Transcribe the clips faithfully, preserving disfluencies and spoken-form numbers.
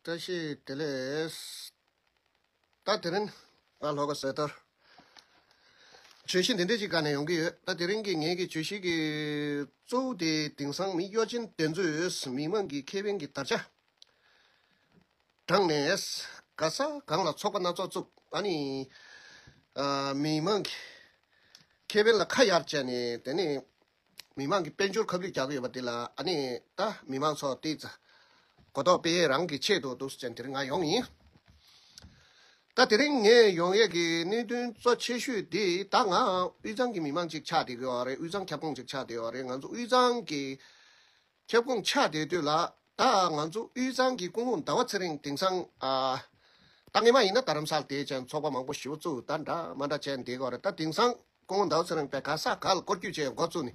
བཀྲ་ཤིས་བདེ་ལེགས། ད་དེ་རིང་ང་ལྷོ་ཁ་ཟེར་ཐར་བརྗོད་གཞི་འདི་འདྲ་ཅིག་ག་ནས་ཡོང་གི་ཡོད། ད་དེ་རིང་གི་ངེད་ཀྱི་བརྗོད་གཞི་གི་གཙོ་བོ་དེ་དེང་སང་མི་གཡོ་ཅན་དེ་ཚོས་མི་མང་གི་ཁེ་ཕན་གྱི་དར་ཆ་དྲངས་ནས་ག་ས་གང་ལ་ཚོགས་པ་སྣ་ཚོགས་བཙུགས། ཨ་ནི་ཨ་མི་མང་གི་ཁེ་ཕན་ལ་ཁ་གཡར་བྱས་ནས། དེ་ནས་མི་མང་གི་དཔལ་འབྱོར་ཁ་བསླུས་རྒྱག་གི་ཡོད་པ་དེ་ལ། ཨ་ནི་ད་མི་མང་ཚོ་དེ་ཚོ་གོ་རྟོགས་སྤེལ་རང་གི་ཆེད་དུ་འདུག་ཟེར་དེ་རིང་ང་ཡོང་ཡིན། ད་དེ་རིང་ངས་ཡོང་ཡས་ཀྱི་གནད་དོན་གཙོ་ཆེ་ཤོས་དེ། ད་ང་དབུས་གཙང་གི་མི་མང་ཅིག་ཆགས་བསྡད་ཀྱི་ཡོད་རེད། དབུས་གཙང་ཁྱབ་ཁོངས་ཅིག་ཆགས་བསྡད་ཡོད་རེད། ང་ཚོ་དབུས་གཙང་གི་ཁྱབ་ཁོངས་ཆགས་བསྡད་དུས་ལ། ད་ང་ཚོ་དབུས་གཙང་གི་སྐུ་ངོ་ཟླ་བ་ཚེ་རིང་དེང་སང་ཨ། ད་སྔས་མ་ཡིན་ན་རྡ་རམ་ས་ལ་དེ་ཅན་ཚོགས་པ་མང་པོ་ཞེ་པོ་བཙུགས། ད་འདྲ་མ་འདྲ་བྱས་བསྡད་ཀྱི་ཡོད་རེད། ད་དེང་སང་སྐུ་ངོ་ཟླ་བ་ཚེ་རིང་པས་ག་ས་ག་ལ་སྐོར་སྐྱོད་བྱས་འགོ་བཙུགས་ནས།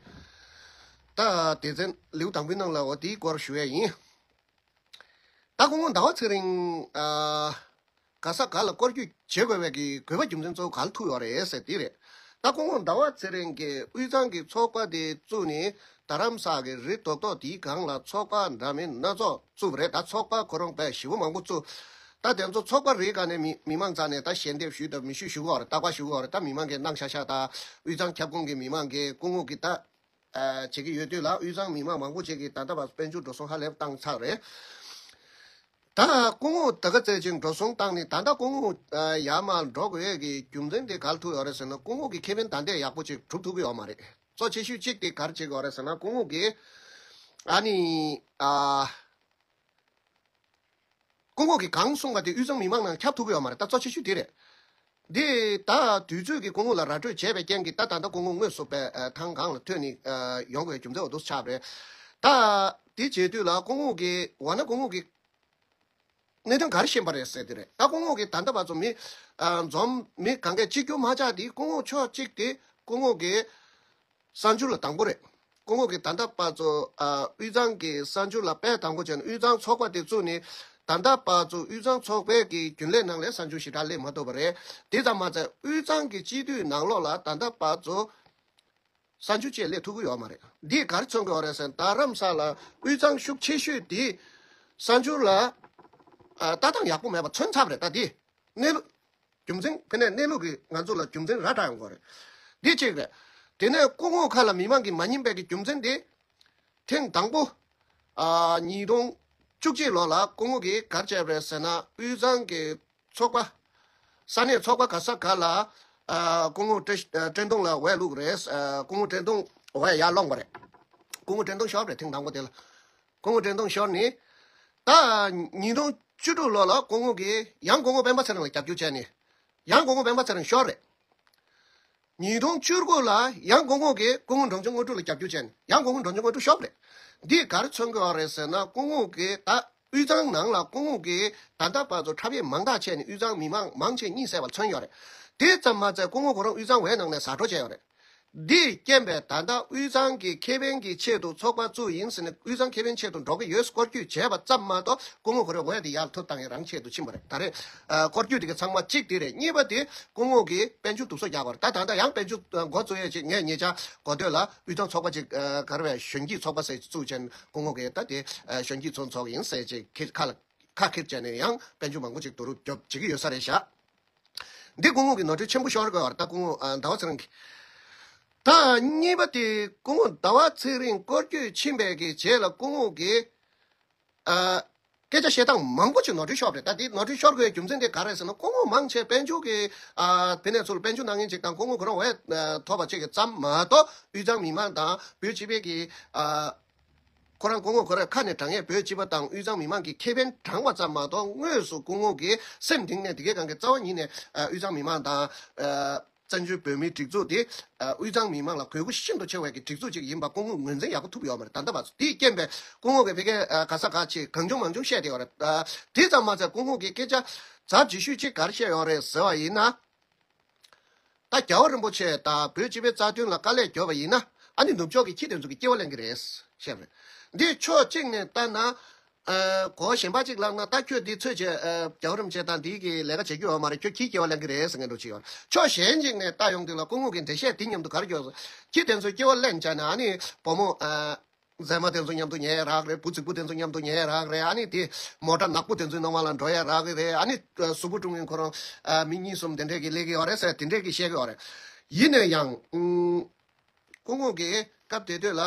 ད་སྡེ་ཚན་ལེའུ་དང་པོའི་ནང་ལ་འོ་དེའི་སྐོར་ཞུ་ཡས་ཡིན། ད་སྐུ་ངོ་ཟླ་བ་ཚེ་རིང་ཨ། ག་ས་ག་ལ་སྐོར་སྐྱོད་བྱེད་དགོས་པའི་གི་དགོས་པ་རྒྱུ་མཚན་གཙོ་བོ་ག་ལ་ཐུག་ཡོད་རེད་ཟེར་དེ་རེད། ད་སྐུ་ངོ་ཟླ་བ་ཚེ་རིང་གིས་དབུས་གཙང་གི་ཚོགས་པ་དེ་བཙུགས་ནས། རྡ་རམ་ས་གི་རི་རྡོག་རྡོག་དེའི་སྒང་ལ་ཚོགས་པ་འདྲ་མིན་སྣ་ཚོགས་བཙུགས་པ་རེད། ད་ཚོགས་པ་ཁོ་རང་དཔེ་ཞེ་པོ་མང་པོ་བཙུགས། ད་དེ་ཚོ་ཚོགས་པ་རེའི་སྒང་ནས་མི་མི་མང་རྩ་ནས་ད་ཞལ་འདེབས་ཞུས་དང་མི་ཞུས་ཞུ་གི་ཡོད་རེད། རྟག་པར་ཞུ་གི་ཡོད་རེད། ད་མི་མང་གིས་གནང་ཤག་ཤག་ད་དབུས་གཙང་ཁྱབ་ཁོངས་ཀྱི་མི་མང་གིས་སྐུ་ངོ་གིས་ད་ཨ་བྱེད་ཀྱི་ཡོད་དུས་ལ། དབུས་གཙང་མི་མང་མང་པོ་ཅིག་གིས་ད་ལྟ་བར་དཔལ་འབྱོར་འགྲོ་སོང་ཧ་ལས་བཏང་ཚར་རེད། ད་སྐུ་ངོ་ད་ག་ཚད་ཅིག་འགྲོ་སོང་བཏང་ནས། ད་ལྟ་སྐུ་ངོ་ཨ་ཡར་མར་འགྲོ་དགོས་ཀྱི་རྒྱུ་མཚན་དེ་ག་ལ་ཐུག་ཡོད་རེད་ཟེར་ན། སྐུ་ངོ་གི་ཁེ་ཕན་ད་ལྟ་ཡག་པོ་ཅིག་གྲུབ་ཐུབ་ཀྱི་ཡོད་མ་རེད། གཙོ་ཆེ་ཤོས་གཅིག་དེ་ག་རེ་བྱེད་ཀྱི་ཡོད་རེད་ཟེར་ན། སྐུ་ངོ་གིས་ཨ་ནི་ཨ་སྐུ་ངོ་གིས་གང་གསུངས་པ་དེ་དབུས་གཙང་མི་མང་ནང་ཁྱབ་ཐུབ་ཀྱི་ཡོད་མ་རེད། ད་གཙོ་ཆེ་ཤོས་དེ་རེད། འདི་ད་དུས་ཚོད་ཀྱིས་སྐུ་ངོ་ལ་ར་སྤྲོད་བྱས་པའི་རྐྱེན་གྱིས། ད་ད་ལྟ་སྐུ་ངོ་དངོས་སུ་པའི་ཨ་ཐང་སྒང་ལ་ཐོན་ནས་ཨ་ཡོང་དགོས་རྒྱུ་མཚན་འོ་འདུག་ཆགས་པ་རེད། ད་དེ་བྱེད་དུས་ལ་སྐུ་ངོ་གིས་འོ་ན་སྐུ་ངོ་གིས་གནད་དོན་ག་རེ་ཤེས་པ་རེད་ཟེར་དེ་རེད། ད་སྐུ་ངོ་གིས་ད་ལྟ་བར་དུ་མི་ཨ་འཛོམས་མི་གང་གས་གཅིག་གྱུར་མ་ཆགས་དེ། སྐུ་ངོ་ཕྱོགས་གཅིག་དེ་སྐུ་ངོ་གིས་གསར་འགྱུར་ལ་དང་པོ་རེད། སྐུ་ངོ་གིས་ད་ལྟ་བར་དུ་ཨ་དབུས་གཙང་གི་གསར་འགྱུར་ལ་དཔེ་དང་པོ་བྱས་ན། དབུས་གཙང་ཚོགས་པ་དེ་བཙུགས་ནས་ད་ལྟ་བར་དུ་དབུས་གཙང་ཚོགས་པའི་གི་རྒྱུན་ལས་ནང་ལ་གསར་འགྱུར་ཞེ་དྲག་སླེབས་མ་ཐུབ་པ་རེད། དེ་ཙམ་མ་ཚད་དབུས་གཙང་གི་སྤྱི་འཐུས་ནང་ལོགས་ལ་ད་ལྟ་བར་དུ་གསར་འགྱུར་ཅིག་སླེབས་ཐུབ་ཀྱི་ཡོད་མ་རེད། འདིས་ག་རེ་མཚོན་གྱི་ཡོད་རེད་ཟེར་ན། རྡ་རམ་ས་ལ་དབུས་གཙང་ཤུགས་ཆེ་ཤོས་དེ་གསར་འགྱུར་ལ་ཨ་ལྟ་སྟངས་ཡག་པོ་མེད་པ་མཚོན་ཚར་བ་རེད། ད་འདི་གནས་ལུགས་རྒྱུ་མཚན། དཔེར་ན་གནས་ལུགས་ཀྱི་ང་ཚོ་ལ་རྒྱུ་མཚན་ར་སྤྲོད་ཡོང་གི་ཡོད་རེད། འདི་གཅིག་རེད། དེ་ནས་སྐུ་ངོ་ཁ་ལ་མི་མང་གིས་མ་ཉན་པའི་གི་རྒྱུ་མཚན་དེ། ཐེངས་དང་པོ་ཨ་ཉིས་སྟོང་བཅུ་གཅིག་ལོ་ལ་སྐུ་ངོ་གིས་ག་རེ་བྱས་པ་རེད་ཟེར་ན། དབུས་གཙང་གི་ཚོགས་པ། ས་གནས་ཚོགས་པ་ག་ས་ག་ལ་ཨ་སྐུ་ངོ་བཀྲ་ཨ་བཀྲས་མཐོང་ལ་འོས་བླུགས་རེད། ཨ་སྐུ་ངོ་བཀྲས་མཐོང་འོས་ཡར་སློང་བ་རེད། སྐུ་ངོ་བཀྲས་མཐོང་ཤོར་རེད། ཐེངས་དང་པོ་དེ་ལ་སྐུ་ངོ་བཀྲས་མཐོང་ཤོར་ནས། ད་ཉིས་སྟོང་བཅུ་དྲུག་ལོ་ལ་སྐུ་ངོ་གིས་ཡང་སྐུ་ངོ་སྤེན་པ་ཚེ་རིང་ལ་རྒྱབ་སྐྱོར་བྱས་ནས། ཡང་སྐུ་ངོ་སྤེན་པ་ཚེ་རིང་ཤོར་རེད། ཉིས་སྟོང་བཅུ་དགུ་ལ་ཡང་སྐུ་ངོ་གིས་སྐུ་ངོ་འབྲོང་ཆུང་དངོས་གྲུབ་ལ་རྒྱབ་སྐྱོར་བྱས་ནས། ཡང་སྐུ་ངོ་འབྲོང་ཆུང་དངོས་གྲུབ་ཤོར་རེད། འདིས་ག་རེ་མཚོན་གྱི་ཡོད་རེད་ཟེར་ན། སྐུ་ངོ་གིས་ད་དབུས་གཙང་ནང་ལ་སྐུ་ངོ་གིས་ད་ལྟ་བར་དུ་འཁྲབ་ཡས་མང་དག་བྱས་ནས་དབུས་གཙང་མི་མང་མང་ཆེ་གཉིད་སད་པ་མཚོན་ཡོད་རེད། དེ་ཙམ་མ་ཚད་སྐུ་ངོ་ཁོ་རང་དབུས་གཙང་འོས་ནང་ནས་ཟ་འགྲོ་བྱས་ཡོད་རེད། འདིས་རྐྱེན་པས་ད་ལྟ་དབུས་གཙང་གི་ཁེ་ཕན་གྱི་ཆེད་དུ་ཚོགས་པ་བཙུགས་ཡིན་ཟེར་ནས། དབུས་གཙང་ཁེ་ཕན་ཆེད་དུ་འགྲོ་གི་ཡོད་སྐོར་སྐྱོད་བྱས་པ་ཙམ་མ་གཏོགས། སྐུ་ངོ་ཁོ་རའི་འོས་དེ་ཡར་ཐོབ་བཏང་ཡས་རང་ཆེད་དུ་ཕྱིན་པ་རེད། ད་རེས་ཨ་སྐོར་སྐྱོད་དེ་ག་ཚང་མ་གཅིག་དེ་རེད། གཉིས་པ་དེ་སྐུ་ངོ་གིས་དཔལ་འབྱོར་སྡུག་སོ་རྒྱག་པ་རེད། ད་ད་ལྟ་ཡང་དཔལ་འབྱོར་འགོ་བཙུགས་ཡས་ཅིག་ངས་ཉེ་ཆར་གོ་ཐོས་ལ་དབུས་གཙང་ཚོགས་པ་ཅིག་ཨ་ག་རེ་བས་གཞོན་སྐྱེས་ཚོགས་པ་ཟེར་བཙུགས་བྱས་ནས། སྐུ་ངོ་གིས་ད་དེ་ཨ་གཞོན་སྐྱེས་ཚོ་ཚོགས་ཡིན་ཟེར་ཅིག་ཁ་ཁ་ལ་ཁ་འཁྱེར་བྱས་ནས་ཡང་དཔལ་འབྱོར་མང་པོ་ཅིག་བསྡུ་རུབ་རྒྱོབ་བྱེད་ཀྱི་ཡོད་ས་རེད་ཤག་འདི་སྐུ་ངོ་གི་ནོར་འཁྲུལ་ཆེན་པོ་ཤོར་དགོས་པ་རེད། ད་སྐུ་ངོ་ཨ་ཟླ་བ་ཚེ་རིང་གིས། ད་གཉིས་པ་དེ་སྐུ་ངོ་ཟླ་བ་ཚེ་རིང་སྐོར་སྐྱོད་ཕྱིན་པའི་གི་རྗེས་ལ་སྐུ་ངོ་གིས་ཨ་སྐད་ཆ་བཤད་སྟངས་མང་པོ་ཅིག་ནོར་འཁྲུལ་ཤོར་རེད། ད་དེ་ནོར་འཁྲུལ་ཤོར་དགོས་རྒྱུ་མཚན་དེ་ག་རེ་ཟེར་ན། སྐུ་ངོ་མང་ཆེ་དཔལ་འབྱོར་གི་ཨ་དེ་ནས་ཚུར་དཔལ་འབྱོར་གནང་མཁན་ཅིག་དང་། སྐུ་ངོ་ཁོ་རང་འོས་ཐོབ་པ་ཅིག་གི་ཙམ་མ་གཏོགས། དབུས་གཙང་མི་མང་དང་བོད་སྤྱི་པའི་གི་ཨ་ཁོ་རང་སྐུ་ངོ་ཁོ་རའི་ཁ་ནས་དྲང་ཡས་བོད་སྤྱི་པ་དང་དབུས་གཙང་མི་མང་གི་ཁེ་ཕན་དྲང་བ་ཙམ་མ་གཏོགས། དངོས་སུ་སྐུ་ངོ་གིས་སེམས་གཏིང་ནས་དེ་གའི་སྒང་གི་རྩ་བ་ཉིད་ནས་ཨ་དབུས་གཙང་མི་མང་དང་ཨ་བཙན་བྱོལ་བོད་མིའི་སྒྲིག་འཛུགས་དེ་ཨ་དབུས་གཙང་མི་མང་ལ་དགོས་མཁོ་ཤིན་ཏུ་ཆེ་བའི་གི་སྒྲིག་འཛུགས་ཅིག་ཡིན་པ་སྐུ་ངོས་ངོས་འཛིན་ཡག་པོ་ཐུབ་ཡོད་མ་རེད། ད་ལྟ་བར་དུ་དེའི་རྐྱེན་པས་སྐུ་ངོ་གིས་ཕ་གིར་ཨ་ག་ས་ག་ཅིག་གང་བྱུང་མང་བྱུང་བཤད་བསྡད་ཡོད་རེད། ཨ་དེ་ཙམ་མ་ཚད་སྐུ་ངོ་གིས་སྐད་ཆ་ཚབས་ཆེ་ཤོས་ཅིག་ག་རེ་བཤད་ཡོད་རེད་ཟེར་བ་ཡིན་ན། ད་རྒྱལ་བ་རིན་པོ་ཆེ་དང་བོད་སྤྱི་པའི་རྩ་དོན་ལ་དཀའ་ལས་བརྒྱབ་པ་ཡིན་ན། ཨ་ནི་ནུབ་ཕྱོགས་ཀྱི་ཁྱི་དེ་ཚོ་གིས་སྐྱེ་བ་ལེན་གྱི་རེད་བཤད་པ་རེད། འདི་ཕྱོགས་གཅིག་ནས་ལྟ་ན། ཨ་གོ་གཞན་པ་གཅིག་ལབ་ན། ད་ཁྱོད་འདི་ཚོད་བྱས་ཨ་རྒྱལ་བ་རིན་པོ་ཆེ་དང་འདི་གི་ལས་ཀ་བྱེད་རྒྱུ་ཡོད་མ་རེད། ཁྱོད་ཁྱིའི་སྐྱེ་བ་ལེན་གྱི་རེད་ཟེར་མཁན་འདྲ་ཅིག་ཡོད། ཕྱོགས་གཞན་གཅིག་ནས་ལྟ་ཡོང་དུས་ལ་སྐུ་ངོ་གིས་འགྲེལ་བཤད་འདི་མཉམ་དུ་ག་རེ་བརྒྱབ་སོང་། ཁྱི་དེ་ཚོས་སྐྱེ་བ་ལེན་བྱས་ནས། ཨ་ནི་བུ་མོ་ཨ། མཛེས་མ་དེ་ཚོ་མཉམ་དུ་ཉལ་ཡ་རག་རེད། བུ་རྫིག་པོ་དེ་ཚོ་མཉམ་དུ་ཉལ་ཡ་རག་རེད། ཨ་ནི་དེ་མོ་ཊ་ནག་པོ་དེ་ཚོའི་ནང་མ་ལ་འགྲོ་ཡ་རག་གི་རེད། ཨ་ནི་གཟུགས་པོ་སྲུང་མཁན་ཁོ་རང་མི་གཉིས་གསུམ་དེ་འདྲས་ཀྱི་སླེབས་ཀྱི་ཡོད་རེད་ཟེར། དེ་འདྲས་ཀྱི་བཤད་ཀྱི་ཡོད་རེད། ཡིན་ན་ཡང་། ཨུམ། སྐུ་ངོ་གིས་སྐབས་དེ་དུས་ལ་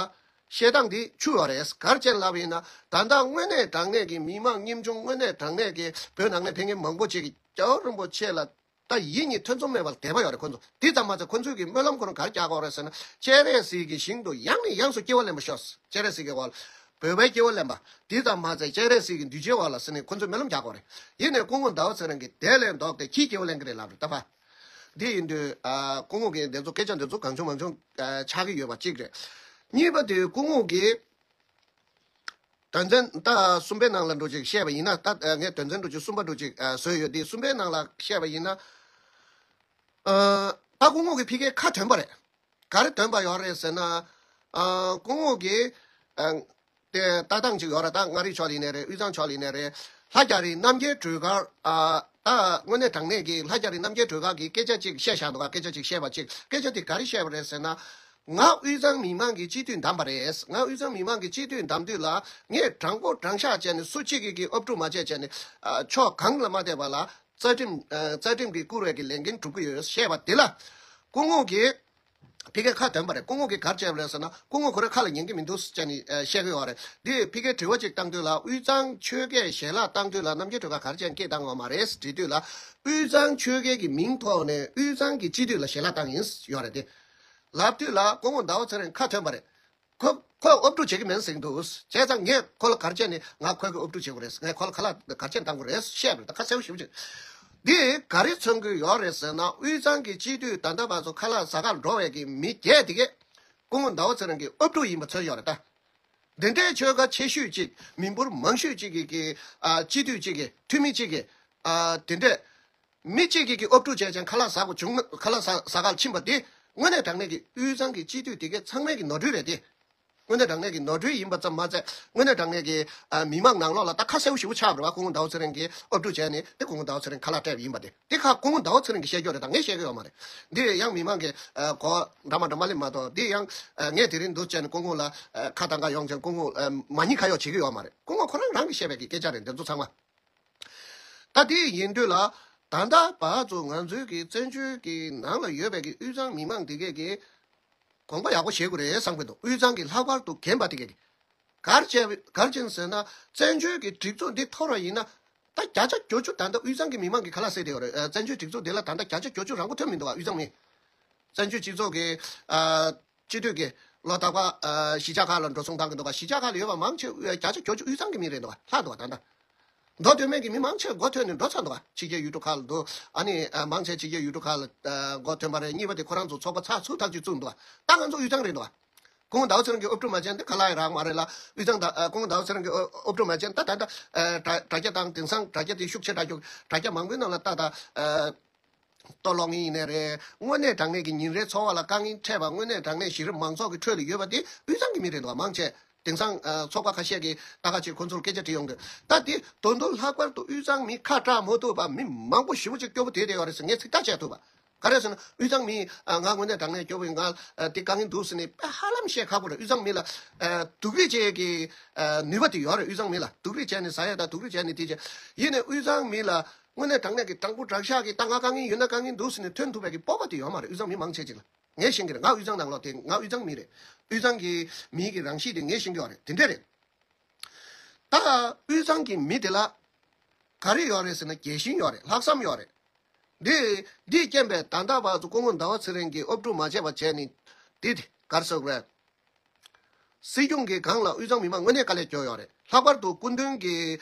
བཤད་སྟངས་འདི་འཕྱུར་བ་རེད། ག་རེ་བྱས་ལབ་ཡིན་ན། ད་ལྟ་དངོས་གནས་དྲང་གནས་ཀྱི་མི་མང་ཉམ་ཆུང་། དངོས་གནས་དྲང་གནས་ཀྱི་བོད་ནང་ནས་ཕེབས་མཁན་མང་པོ་ཅིག་གིས་རྒྱལ་བ་རིན་པོ་ཆེ་ལ་ད་ཡིད་གཉིས་ཐེ་ཚོམ་མེད་པར་དད་པ་ཡོད་རེད་ཁོ་ཚོ། འདི་ཙམ་མ་ཟད་ཁོ་ཚོས་ཀྱི་སྨོན་ལམ་ཁོ་རང་ག་རེ་རྒྱག་གི་ཡོད་རེད་ཟེར་ན། སྤྱན་རས་གཟིགས་ཀྱི་ཞིང་དུ་ཡང་ནས་ཡང་དུ་སྐྱེ་བ་ལེན་པར་ཤོག། སྤྱན་རས་གཟིགས་ཀྱི་འོག་ལ་བོད་པའི་སྐྱེ་བ་ལེན་པ། འདི་ཙམ་མ་ཟད་སྤྱན་རས་གཟིགས་ཀྱི་གདུལ་བྱའི་འོག་ལ་ཟེར་ནས་ཁོ་ཚོས་སྨོན་ལམ་རྒྱག་གི་ཡོད་རེད། ཡིན་ནའི་སྐུ་ངོ་ཟླ་བ་ཚེ་རིང་གིས་དེ་ལས་ལྡོག་སྟེ་ཁྱིའི་སྐྱེ་བ་ལེན་གྱི་རེད་ལབ་རེད་ད་ཕ། འདི་ཡིན་དུས། ཨ། སྐུ་ངོ་གིས་འདི་ཚོ་སྐད་ཆ་འདི་ཚོ་གང་བྱུང་མང་བྱུང་ཨ། ཆགས་ཀྱི་ཡོད་པ་གཅིག་རེད། གཉིས་པ་དེ་སྐུ་ངོ་གིས་དོན་ཚན་ད་གསུམ་པའི་ནང་ལ་འགྲོ་ཅིག་བཤད་པ་ཡིན་ན། ད་ངས་དོན་ཚན་འགྲོ་ཅིག་གསུམ་པ་འགྲོ་ཅིག་ཨ། བཟོས་ཡོད་དེ། གསུམ་པའི་ནང་ལ་བཤད་པ་ཡིན་ན། ཨ། ད་སྐུ་ངོ་གིས་ཕ་གིར་ཁ་ཐོན་པ་རེད། ག་རེ་ཐོན་པ་ཡོད་རེད་ཟེར་ན། ཨ། སྐུ་ངོ་གིས། ཨ། དེ་ལྟ་སྟངས་ཅིག་ཡོད་རེད། ད་མངའ་རིས་ཕྱོགས་ལ་ཡིན་ནའི་རེད། དབུས་གཙང་ཕྱོགས་ལ་ཡིན་ནའི་རེད། ལྷ་རྒྱ་རི་རྣམ་རྒྱལ་སྒྲོལ་དཀར། ཨ། ད་དངོས་གནས་དྲང་གནས་ཀྱི་ལྷ་རྒྱ་རི་རྣམ་རྒྱལ་སྒྲོལ་དཀར་གྱིས་སྐད་ཆ་ཅིག་བཤད་བཞག་འདུག་ག། སྐད་ཆ་ཅིག་བཤད་པ་ཅིག། སྐད་ཆ་དེ་ག་རེ་བཤད་པ་རེད་ཟེར་ན། ང་དབུས་གཙང་མི་མང་གི་སྤྱི་འཐུས་བདམས་པ་རེད། ང་དབུས་གཙང་མི་མང་གི་སྤྱི་འཐུས་བདམས་དུས་ལ་ངས་དྲང་པོ་དྲང་བཞག་བྱས་ནས་སུ་གཅིག་གིས་ཀྱི་ཨབ་ཕྲུག་མ་བྱས་བྱས་ནས། ཨ། ཕྱོགས་གང་ལ་མ་བལྟས་པ་ལ་རྩ་ཁྲིམས། ཨ། རྩ་ཁྲིམས་ཀྱིས་བཀུར་བའི་གི་ལས་འགན་སྒྲུབ་ཀྱི་ཡོད་བཤད་པ་དེ་ལ། སྐུ་ངོ་གིས་ཕ་གིར་ཁ་ཐོན་པ་རེད། སྐུ་ངོ་གིས་ག་རེ་བྱས་པ་རེད་ཟེར་ན། སྐུ་ངོ་ཁོ་རའི་ཁ་ལ་ཉན་གྱི་མི་འདུག་ཟེར་བྱས་ནས་བཤད་ཀྱི་ཡོད་རེད། དེ་ཕ་གིར་དྲི་བ་ཅིག་བཏང་དུས་ལ། དབུས་གཙང་ཆོལ་ཁའི་ཞལ་ལག་བཏང་དུས་ལ་རྣམ་རྒྱལ་སྒྲོལ་དཀར་ག་རེ་བྱས་ནས་སྐད་བཏང་ཡོད་མ་རེད་དྲིས་དུས་ལ། དབུས་གཙང་ཆོལ་ཁའི་གི་མིང་ཐོག་ནས་དབུས་གཙང་གི་སྤྱི་འཐུས་ལ་ཞལ་ལག་བཏང་ཡིན་ཡོད་རེད་དེ། ལབ་དུས་ལ་སྐུ་ངོ་ཟླ་བ་ཚེ་རིང་ཁ་ཐོན་པ་རེད། ཁོ་ཁོས་ཨབ་ཕྲུག་བྱེད་ཀྱི་མིན་ཟེར་གྱི་འདུག། བྱས་ཙང་ངས་ཁོ་ལ་ག་རེ་བྱས་ནས་ང་ཁོའི་གི་ཨབ་ཕྲུག་བྱེད་དགོས་རེད། ངས་ཁོ་ལ་ཁ་ལག་ག་རེ་བྱས་ནས་གཏང་དགོས་རེད་བཤད་པ་རེད། ད་ཁ་གསལ་པོ་ཞེ་པོ་ཅིག། འདི་ག་རེ་མཚོན་གྱི་ཡོད་རེད་ཟེར་ན། དབུས་གཙང་གི་སྤྱི་འཐུས་ད་ལྟ་བར་དུ་ཁ་ལག་ཟ་གར་འགྲོ་བའི་གི་མི་བརྒྱད་དེ་གས་སྐུ་ངོ་ཟླ་བ་ཚེ་རིང་གི་ཨབ་ཕྲུག་ཡིན་པ་མཚོན་ཡོད་རེད་ད། འདི་འདྲའི་ཆོལ་ཁ་ཆེ་ཤོས་ཅིག། མི་འབོར་མང་ཤོས་ཅིག་གི་གི། ཨ། སྤྱི་འཐུས་ཅིག་གི། འཐུས་མི་ཅིག་གི། ཨ། དེ་འདྲས། མི་གཅིག་གིས་ཀྱི་ཨབ་ཕྲུག་བྱས་ཀྱང་ཁ་ལག་ཟ་དགོས་བྱུང་ན། ཁ་ལག་ཟ་ཟ་གར་ཕྱིན་པ་དེ་དངོས་གནས་དྲང་གནས་ཀྱི་དབུས་གཙང་གི་སྤྱི་འཐུས་དེ་གའི་ཚང་མའི་གི་ནོར་འཁྲུལ་རེད་དེ། དངོས་གནས་དྲང་གནས་ཀྱི་ནོར་འཁྲུལ་ཡིན་པ་ཙམ་མ་ཟད། དངོས་གནས་དྲང་གནས་ཀྱི་ཨ། མི་མང་ནང་ལོགས་ལ་ད་ཁ་གསལ་པོ་ཞེ་པོ་ཆགས་པ་རེད་བ། སྐུ་ངོ་ཟླ་བ་ཚེ་རིང་གིས་ཨབ་ཕྲུག་བྱས་ནས་དེ་སྐུ་ངོ་ཟླ་བ་ཚེ་རིང་ཁ་ལག་སྤྲད་པ་ཡིན་པ་དེ། དེ་ཁ་སྐུ་ངོ་ཟླ་བ་ཚེ་རིང་གིས་བཤད་རྒྱུ་རེད། ད་ངས་བཤད་ཀྱི་ཡོད་མ་རེད། འདི་ཡང་མི་མང་གིས་ཨ། གོ་འདྲ་མ་འདྲ་མ་སླེབས་མ་གཏོགས། འདི་ཡང་ཨ། ངས་དེ་རིང་འདུག་བྱས་ནས་སྐུ་ངོ་ལ་ཨ། ཁ་བཏང་ག་ཡོང་ཀྱང་སྐུ་ངོ་ཨ། མ་ཉེས་ཁ་གཡོག་བྱེད་ཀྱི་ཡོད་མ་རེད། སྐུ་ངོ་ཁོ་རང་རང་གིས་བཤད་པའི་གི་སྐད་ཆ་རེད། འདི་ཚོ་ཚང་མ། ད་དེ་ཡིན་དུས་ལ། ད་ལྟ་བར་དུ་ང་ཚོའི་གི་བཙན་བྱོལ་གྱི་ནང་ལ་ཡོད་པའི་གི་དབུས་གཙང་མི་མང་དེ་གས་ཀྱིས་དགོངས་པ་ཡག་པོ་བཞེས་དགོས་རེད་བསམ་གྱི་འདུག། དབུས་གཙང་གི་ལྷག་པར་དུ་རྒན་པ་དེ་གས་ཀྱིས། ག་རེ་བྱས། ག་རེ་བྱས་ཟེར་ན། བཙན་བྱོལ་གྱི་སྒྲིག་འཛུགས་འདི་འཐོར་བ་ཡིན་ན། ད་བརྒྱ་ཆ་བརྒྱད་ཅུ་ད་ལྟ་དབུས་གཙང་གི་མི་མང་གིས་ཁ་ལག་བཟས་བསྡད་ཡོད་རེད། ཨ། བཙན་བྱོལ་སྒྲིག་འཛུགས་འདི་ལ་ད་ལྟ་བརྒྱ་ཆ་བརྒྱད་ཅུ་རང་མགོ་ཐོན་མི་འདུག་བ། དབུས་གཙང་མི། བཙན་བྱོལ་སྤྱི་ཚོགས་ཀྱི་ཨ། སྤྱི་འཐུས་ཀྱི་ལོ་རྟག་པར་ཨ། གཞིས་ཆགས་ཁག་ལ་འགྲོ་སོང་བཏང་གི་འདུག་ག། གཞིས་ཆགས་ཁག་ལ་ཡོད་པ་མང་ཆེ་བ་བརྒྱ་ཆ་བརྒྱད་ཅུ་དབུས་གཙང་གི་མི་རེད་འདུག་ག། ལྷག་འདུག་ག། ད་ལྟ་མདོ་སྟོད་སྨད་ཀྱི་མི་མང་ཆེ་མགོ་ཐོན་ནས་འགྲོ་ཚར་འདུག་ག། ཕྱི་རྒྱལ་ཡུལ་གྲུ་ཁག་ལ་འདུག། ཨ་ནི་ཨ། མང་ཆེ་ཕྱི་རྒྱལ་ཡུལ་གྲུ་ཁག་ལ་ཨ། མགོ་ཐོན་པ་རེད། གཉིས་པ་དེ་ཁོ་རང་ཚོ་ཚོགས་པ་ཚགས་ཚུད་ཐག་ཆོད་བཙུགས་འདུག་ག། ད་ང་ཚོ་དབུས་གཙང་རེད་འདུག་ག། སྐུ་ངོ་ཟླ་བ་ཚེ་རིང་གིས་ཨབ་ཕྲུག་མ་བྱས་ན་དེ་ཁ་ལག་ཡང་རག་མ་རེད་ལ། དབུས་གཙང་ད་ཨ། སྐུ་ངོ་ཟླ་བ་ཚེ་རིང་གིས་ཨ། ཨབ་ཕྲུག་མ་བྱས་ན་ད་ད་ལྟ་ཨ། དྲ་དྲ་རྒྱ་དང་དེང་སང་དྲ་རྒྱ་དེ་ཤུགས་ཆེ་དྲགས་ཀྱི། དྲ་རྒྱ་མང་པོའི་ནང་ལ་ད་ད་ཨ། ལྟོ་སློང་མཁན་ཡིན་ནའི་རེད། དངོས་གནས་དྲང་གནས་ཀྱི་ཉིན་རེའི་འཚོ་བ་ལ་དཀའ་ངལ་འཕྲད་པ། དངོས་གནས་དྲང་གནས་གཞི་རིམ་མང་ཚོགས་ཀྱི་ཁྲོད་ལ་ཡོད་པ་དེ་དབུས་གཙང་གི་མི་རེད་འདུག་ག། མང་ཆེ་དེང་སང་ཨ། ཚོགས་པ་ཁ་ཤས་ཀྱིས་ད་ག་ཅིག་ཁོ་ཚོར་སྐད་ཆ་དྲིས་ཡོང་དུས། ད་དེ་དོན་དུ་ལྷག་པར་དུ་དབུས་གཙང་མི་ཁ་གྲག་མ་ཐུབ་པ་མི་མང་པོ་ཞེ་པོ་ཅིག་སྐྱོ་པོ་བསྡད་བསྡད་ཡོད་རེད་ཟེར་ངས་ཚིག་ཐག་བཅད་ཐུབ་པ། ག་རེ་ཟེར་ན། དབུས་གཙང་མི་ཨ། ང་དངོས་གནས་དྲང་གནས་སྐྱོ་པོ་ཡིན། ང་ཨ། དེ་དཀའ་ངལ་འདུག་ཟེར་ནས་དཔེ་ཧ་ལམ་བཤད་ཁག་པོ་རེད། དབུས་གཙང་མི་ལ་ཨ། སྡུག་རུས་བྱེད་ཀྱི་ཨ། ནུས་པ་དེ་ཡོད་རེད། དབུས་གཙང་མི་ལ་སྡུག་རུས་བྱས་ནས་ཟ་ཡ་དང་སྡུག་རུས་བྱས་ནས་དེ་བྱས། ཡིན་ནའི་དབུས་གཙང་མི་ལ་དངོས་གནས་དྲང་གནས་ཀྱི་དྲང་པོ་དྲང་བཞག་གི་ད་ང་དཀའ་ངལ་ཡོད་ན་དཀའ་ངལ་འདུག་ཟེར་ནས་ཐོན་ཐུབ་པའི་གི་སྤོབས་པ་དེ་ཡོད་མ་རེད། དབུས་གཙང་མི་མང་ཆེ་ཅིག་ལ། ངས་ཤེས་ཀྱི་རེད། ང་དབུས་གཙང་ནང་ལོགས་དེ། ང་དབུས་གཙང་མི་རེད། དབུས་གཙང་གི་མིའི་གི་རང་གཤིས་དེ་ངས་ཤེས་ཀྱི་ཡོད་རེད། དེ་འདྲས་རེད། ད་དབུས་གཙང་གི་མི་དེ་ལ་ག་རེ་ཡོད་རེད་ཟེར་ན། རྒྱལ་ཞེན་ཡོད་རེད། ལྷག་བསམ་ཡོད་རེད། འདི་འདིས་རྐྱེན་པས་ད་ལྟ་བར་དུ་སྐུ་ངོ་ཟླ་བ་ཚེ་རིང་གིས་ཨབ་ཕྲུག་མ་བྱས་པ་བྱས་ནས། འདི་དེ་ག་རེ་ཟེར་དགོས་རེད། སྲིད་སྐྱོང་གི་སྒང་ལ་དབུས་གཙང་མི་མང་དངོས་གནས་དཀའ་ལས་སྐྱོ་ཡོད་རེད། ལྷག་པར་དུ་སྐུ་མདུན་གྱི་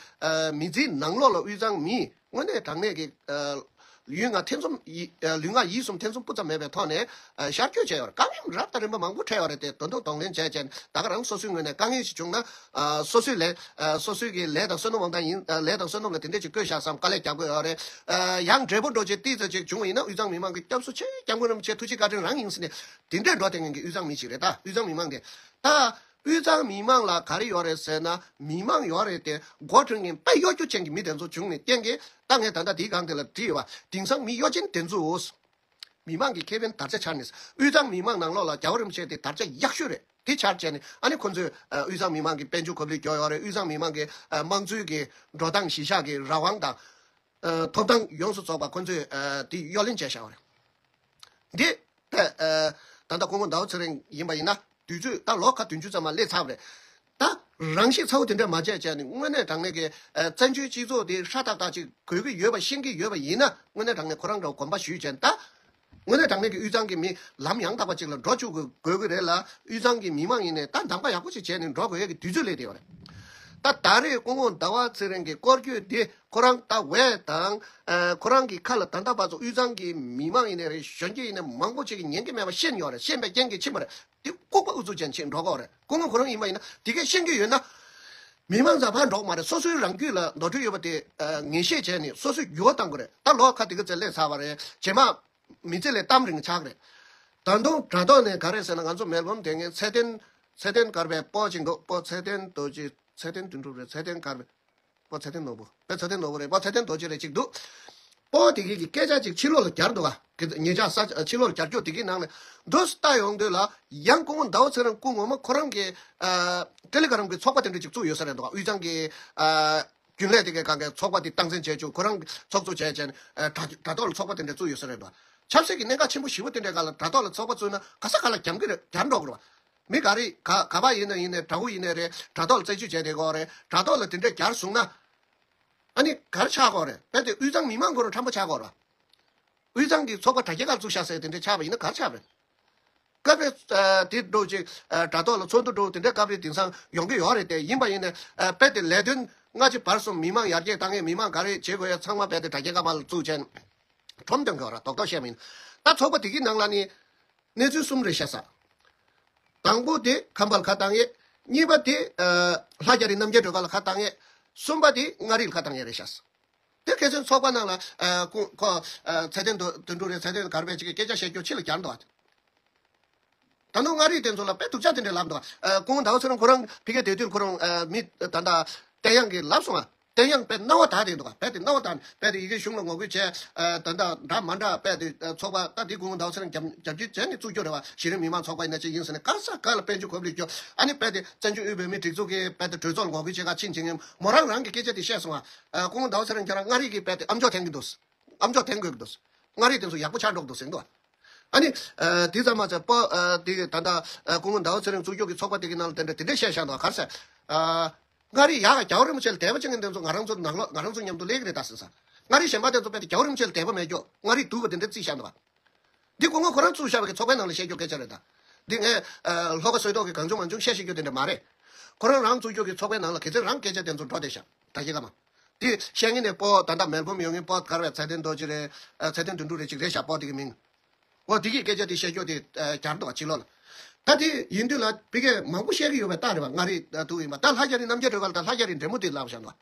ཨ། མི་ཚེའི་ནང་ལོགས་ལ་དབུས་གཙང་མིས་དངོས་གནས་དྲང་གནས་ཀྱི་ཨ། ལུས་ངག་ཐེ་ཚོམ་ཡི། ཨ། ལུས་ངག་ཡིད་གསུམ་ཐེ་ཚོམ་སྤུ་ཙམ་མེད་པའི་ཐོག་ནས་ཨ། ཤར་བསྐྱོད་བྱས་ཡོད་རེད། དཀའ་ངལ་རབ་དང་རིམ་པ་མང་པོ་འཕྲད་ཡོད་རེད་དེ། དོ་སྣང་གདོང་ལེན་བྱས་བྱས་ནས། ད་ག་རང་སོ་སོའི་ངོས་ནས་དཀའ་ངལ་ཞིག་བྱུང་ན་ཨ། སོ་སོའི་ལས་ཨ། སོ་སོའི་གི་ལས་དང་བསོད་ནམས་དབང་ཐང་ཡིན། ཨ། ལས་དང་བསོད་ནམས་ལ་དེ་འདྲས་ཅིག་བཀོད་བཞག་བསམ་དཀའ་ལས་རྒྱག་དགོས་ཡོད་རེད། ཨ། ཡང་འབྲས་བུ་འདྲ་ཅིག་ཏོག་ཙམ་ཅིག་བྱུང་བ་ཡིན་ན། དབུས་གཙང་མི་མང་གི་སྐྱབས་སུ་མཆི། སྐྱབས་མགོན་རིན་པོ་ཆེ་ཐུགས་རྗེ་བཀའ་དྲིན་རང་ཡིན་ཟེར་ནས་དེ་འདྲས་འགྲོ་བསྡད་མཁན་གྱི་དབུས་གཙང་མི་ཞིག་རེད། ད་དབུས་གཙང་མི་མང་དེ། ད་དབུས་གཙང་མི་མང་ལ་ག་རེ་ཡོད་རེད་ཟེར་ན། མི་མང་ཡོད་རེད་དེ། མགོ་འཁྲུད་མཁན་དཔེ་གཡོ་སྒྱུ་ཅན་གྱི་མི་དེ་ཚོ་བྱུང་ནས་རྐྱེན་གྱིས། ད་ངས་ད་ལྟ་དེའི་སྒང་དེ་ལ་བྲིས་ཡོད་པ། དེང་སང་མི་གཡོ་ཅན་དེ་ཚོ་མི་མང་གི་ཁེ་ཕན་དར་ཆ་འཕྱར་ནས། དབུས་གཙང་མི་མང་ནང་ལོགས་ལ་རྒྱལ་བ་རིན་པོ་ཆེ་དེ་དར་ཆ་ཡག་ཤོས་རེད། དེ་ཆར་བྱས་ནས་ཨ་ནི་ཁོ་ཚོས་ཨ་དབུས་གཙང་མི་མང་གི་དཔལ་འབྱོར་གོ་ལའི་སྐྱོ་ཡོད་རེད། དབུས་གཙང་མི་མང་གི་ཨ་དམངས་གཙོའི་གི་འགྲོ་སྟངས་གཞི་བཞག་གི་རང་དབང་དང་། ཨ་ཐོབ་ཐང་ཡོངས་སུ་རྫོགས་པ་ཁོ་ཚོས་ཨ་དེ་གཡོ་ལེན་བྱས་བཞག་པ་རེད། འདི་ད་ཨ་ད་ལྟ་སྐུ་ངོ་ཟླ་བ་ཚེ་རིང་ཡིན་པ་ཡིན་ན་དུས་ཚོད་ད་ལོ་ཁ་བདུན་ཅུ་ཙམ་མ་སླེབས་ཚར་བ་རེད། ད་རང་ཤེད་ཚ་བོ་དེ་འདྲ་མ་བྱས་བྱས་ནས་དངོས་གནས་དྲང་གནས་ཀྱི་ཨ་བཙན་བྱོལ་སྤྱི་ཚོགས་དེ་ཧྲ་ཏག་ཏག་ཅིག་དགོས་ཀྱི་ཡོད་པ་ཤེས་ཀྱི་ཡོད་པ་ཡིན་ན་དངོས་གནས་དྲང་གནས་ཁོ་རང་འདྲ་བོ་གོམ་པ་ཞུས་བྱས་ནས་ད། དངོས་གནས་དྲང་གནས་ཀྱི་དབུས་གཙང་གི་མི་ལམ་ཡང་དག་པ་ཅིག་ལ་འགྲོ་བཅུག་དགོས་ཀྱི་རེད་ལ། དབུས་གཙང་གི་མི་མང་ཡིན་ནའི་ད་གདམ་ག་ཡག་པོ་ཅིག་བྱས་ནས་འགྲོ་དགོས་ཡས་ཀྱི་དུས་ཚོད་སླེབས་བསྡད་ཡོད་རེད། ད་ད་རེས་སྐུ་ངོ་ཟླ་བ་ཚེ་རིང་གི་སྐོར་སྐྱོད་འདི་ཁོ་རང་ད་འོས་དང་ཨ་ཁོ་རང་གི་ཁ་ལ་ད་ལྟ་བར་དུ་དབུས་གཙང་གི་མི་མང་ཡིན་ནའི་རེད། གཞོན་སྐྱེས་ཡིན་ནའི་མང་པོ་ཅིག་གིས་ཉན་གྱི་མེད་པ་ཤེས་ཡོད་རེད། ཤེས་པའི་རྐྱེན་གྱིས་ཕྱིན་པ་རེད། འདི་ལྐུགས་པ་ཨུ་ཚུགས་ཅན་ཅིག་འགྲོ་གི་ཡོད་རེད། སྐུ་ངོ་ཁོ་རང་ཡིན་པ་ཡིན་ན་འདི་གས་ཤེས་ཀྱི་ཡོད་ན། མི་མང་ཚང་ཕར་འགྲོ་གི་མ་རེད། སོ་སོའི་རང་རྒྱུད་ལ་ནོར་འཁྲུལ་ཡོད་པ་དེ་ཨ་ངེས་ཤེས་བྱས་ནས་སོ་སོས་འགྱུར་བ་གཏང་དགོས་རེད། ད་ལོ་ཁ་དེ་ག་ཚད་སླེབས་ཚར་བ་རེད། རྗེས་མ་མི་ཚེ་ལས་གཏམ་རིང་ཆགས་རེད། ད་དུང་དྲ་ཐོག་ནས་ག་རེ་ཟེར་ན་ང་ཚོ་མེལ་བོན་དེ་ངས་ཚེ་བརྟན་ཚེ་བརྟན་གར་པའི་སྤོ་ཅིང་གོ་སྤོ་ཚེ་བརྟན་རྡོ་རྗེ་ཚེ་བརྟན་དོན་གྲུབ་རེད། ཚེ་བརྟན་གར་པའི་སྤོ་ཚེ་བརྟན་ནོར་བུ་པེ་ཚེ་བརྟན་ནོར་བུ་རེད། སྤོ་ཚེ་བརྟན་རྡོ་རྗེ་རེད་ཅིག་འདུག་སྤོ་དེ་གི་གི་སྐད་ཆ་ཅིག་ཕྱི་ལོགས་ལ་གྱར་འདུག་ག་ཉེ་ཆར་ས་ཕྱི་ལོགས་ལ་གྱར་སྐྱོ་དེ་གི་ནང་ནས་འདུག་ལྟ་ཡོང་དུས་ལ་ཡང་སྐུ་ངོ་ཟླ་བ་ཚེ་རིང་སྐུ་ངོ་མ་ཁོ་རང་གི་ཨ་ཀ་ལི་ཀ་རམ་གི་ཚོགས་པ་དེ་འདྲ་ཅིག་བཙུགས་ཡོད་ས་རེད་འདུག་ག་དབུས་གཙང་གི་ཨ་རྒྱུན་ལས་དེ་གའི་གང་གའི་ཚོགས་པ་དེ་སྟངས་འཛིན་བྱས་བྱུང་། ཁོ་རང་གི་ཚོགས་གཙོ་བྱས་བྱས་ནས་ཨ་དྲ་དྲ་ཐོག་ལ་ཚོགས་པ་དེ་འདྲ་བཙུགས་ཡོད་ས་རེད་འདུག་ཆབ་སྲིད་ཀྱི་གནད་འགག་ཆེན་པོ་ཞེ་པོ་དེ་འདྲའི་སྒང་ལ་དྲ་ཐོག་ལ་ཚོགས་པ་བཙུགས་ན་ག་ས་ག་ལ་གྱར་གི་རེད། གྱར་འགྲོ་གི་རེད་བ། མི་ག་རེ་ག་ག་པ་ཡིན་ན་ཡིན་ནའི་དགྲ་བོ་ཡིན་ནའི་རེད། དྲ་ཐོག་ལ་རྩད་གཅོད་བྱས་བསྡད་དགོས་རེད། དྲ་ཐོག་ལ་དེ་འདྲའི་གྱར་སོང་ན་ཨ་ནི་ག་རེ་ཆགས་དགོས་རེད། དཔེ་དེ་དབུས་གཙང་མི་མང་ཁོ་རང་ཁྲམ་པ་ཆགས་དགོས་རེད་བ། དབུས་གཙང་གི་ཚོགས་པ་དྲ་རྒྱ་ཁ་བཙུགས་བཞག་ཟེར་དེ་འདྲའི་ཆགས་པ་ཡིན་ན་ག་རེ་ཆགས་པ་རེད། སྐབས་རེ་ཨ་དེ་འགྲོ་ཅིག་ཨ་དྲ་ཐོག་ལ་ཚོགས་འདུ་འགྲོ་དེ་འདྲའི་སྐབས་རེ་དེང་སང་ཡོང་གི་ཡོད་རེད་དེ། ཡིན་པ་ཡིན་ནའི་ཨ་དཔེ་དེ་ལས་དོན་སྔ་ཕྱི་བར་གསུམ་མི་མང་ཡར་རྒྱས་བཏང་ཡས་མི་མང་ག་རེ་བྱེད་དགོས་ཡས་ཚང་མ་དཔེ་དེ་དྲ་རྒྱ་ཁ་མ་ལ་བཙུགས་བྱས་ཁྲོམ་སྟོན་དགོས་ར་རྡོག་རྡོག་བཤད་མིན། ད་ཚོགས་པ་དེ་གི་ནང་ལ་ནི་གནས་ཚུལ་གསུམ་རེ་བཤད་ས། དང་པོ་དེ་ཁམས་པ་ལ་ཁ་བཏང་ཡས། གཉིས་པ་དེ་ཨ་ལྷ་རྒྱ་རི་རྣམ་རྒྱལ་སྒྲོལ་དཀར་ལ་ཁ་བཏང་ཡས། གསུམ་པ་དེ་མངའ་རིས་ལ་ཁ་བཏང་ཡས་རེད་བཤད་ས། དེ་ཁ་སང་ཚོགས་པ་ནང་ལ་ཨ་ཁོ་ཁོ་ཨ་ཚེ་བརྟན་དོ་དོན་གྲུབ་རེད། ཚེ་བརྟན་གར་པས་ཅིག་གི་སྐད་ཆ་བཤད་རྒྱུ་ཕྱི་ལ་གྱར་འདུག་ཨ། ད་ནང་མངའ་རིས་དེ་ཚོ་ལ་དཔེ་སྡུག་ཅག་དེ་འདྲ་ལབ་འདུག་ཨ། སྐུ་ངོ་ཟླ་བ་ཚེ་རིང་ཁོ་རང་ཕ་གིར་བསྡད་དུས་ཁོ་རང་ཨ་མི་ད་ལྟ་བསྟན་དབྱངས་ཀྱིས་ལབ་སོང་ཨ། བསྟན་དབྱངས་དཔེ་རྣ་བ་དག་དེ་འདུག་ག་དཔེ་དེ་རྣ་བ་དག་ནས་དཔེ་དེ་ཡི་གེ་གཞུང་ལ་ངོ་རྒོལ་བྱས། ཨ་ད་ལྟ་འདྲ་མ་འདྲ་དཔེ་དེ་ཨ་ཚོགས་པ་ད་འདི་སྐུ་ངོ་ཟླ་བ་ཚེ་རིང་རྒྱབ་རྒྱབ་སྐྱོར་བྱས་ནས་བཙུགས་རྒྱུ་རེད་བ། གཞི་རིམ་མི་མང་ཚོགས་པ་ཡིན་ན་ཅི་ཡིན་ཟེར་ནས་ག་ས་ག་ལ་དཔལ་འབྱོར་གོ་ལའི་སྐྱོ། ཨ་ནི་དཔེ་དེ་བཙན་བྱོལ་དབུས་བོད་མིའི་སྒྲིག་འཛུགས་ཀྱི་དཔེ་དེ་གྲོས་ཚོགས་ལ་ངོ་རྒོལ་བྱེད་ག་ཕྱིན་བྱེད་མཁན་མོ་རང་རང་གི་སྐད་ཆ་དེ་བཤད་སོང་ཨ། ཨ་སྐུ་ངོ་ཟླ་བ་ཚེ་རིང་ཁྱེད་རང་མངའ་རིས་ཀྱི་དཔེ་དེ་ཨ་མཆོག་འཐེན་གི་འདུག་ཨ་མཆོག་འཐེན་དགོས་གི་འདུག་མངའ་རིས་དེ་ཚོ་ཡག་པོ་ཆགས་འགྲོ་གི་འདུག་ཟེར་འདུག་ཨ་ནི་ཨ་དེ་ཙམ་མ་ཚད་པ་ཨ་དེ་གི་ད་ལྟ་ཨ་སྐུ་ངོ་ཟླ་བ་ཚེ་རིང་གཙོ་སྐྱོང་གི་ཚོགས་པ་དེ་གི་ནང་ལ་དེ་འདྲ་དེ་འདྲ་བཤད་བཞག་འདུག་ག་རེ་ཟེར། ཨ་མངའ་རིས་ཡག་ག་རྒྱལ་བ་རིན་པོ་ཆེ་ལ་དད་པ་བྱེད་མཁན་དེ་ཚོ་ང་རང་ཚོ་ནང་ལོགས་ང་རང་ཚོ་མཉམ་དུ་སླེབས་ཀྱི་རེད་ད་ཟེར་ས། མངའ་རིས་གཞན་པ་དེ་ཚོ་དཔེ་དེ་རྒྱལ་བ་རིན་པོ་ཆེ་ལ་དད་པ་མེད་ཀྱོག་མངའ་རིས་སྡུག་པ་དེ་འདྲ་རྩིས་བཞག་འདུག་ག་འདི་སྐུ་ངོ་ཁོ་རང་བཙུགས་བཞག་པའི་ཚོགས་པའི་ནང་ལ་བཤད་རྒྱུ་སྐད་ཆ་རེད་ད། འདི་ངས་ཨ་ལྷོ་ཁ་བསོད་སྟོབས་ཀྱིས་གང་བྱུང་མང་བྱུང་བཤད་ཤེས་རྒྱུ་དེ་འདྲ་མ་རེད། ཁོ་རང་རང་བཙུགས་རྒྱུ་གི་ཚོགས་པའི་ནང་ལ་གལ་སྲིད་རང་སྐད་ཆ་དེ་ཚོ་འགྲོ་བསྡད་ཤག་ད་སྐྱེ་ཀ་མ། དེ་བཤད་མཁན་ནས་པོ་ད་ལྟ་མེལ་བོམ་ཡོང་མཁན་པོ་གར་བའི་ཚེ་བརྟན་རྡོ་རྗེ་རེད། ཨ་ཚེ་བརྟན་དོན་གྲུབ་རེད་ཅིག་རེད་ཤག་པོ་དེ་གི་མིང་། འོ་དེ་གི་སྐད་ཆ་དེ་བཤད་རྒྱུ་དེ་ཨ་གྱར་འདུག་བ་ཕྱི་ལོགས་ལ། ད་དེ་ཡིན་དུས་ལ་ཕ་གིར་མང་པོ་བཤད་ཀྱི་ཡོད་པའི་རྟགས་རེད་བ། མངའ་རིས་ད་དུ་ཡིན་པ་ད་ལྷ་རྒྱ་རི་རྣམ་རྒྱལ་སྒྲོལ་དཀར་ལ་ད་ལྷ་རྒྱ་རི་འདྲེ་མོ་དེ་ལབ་བཞག་འདུག་བ།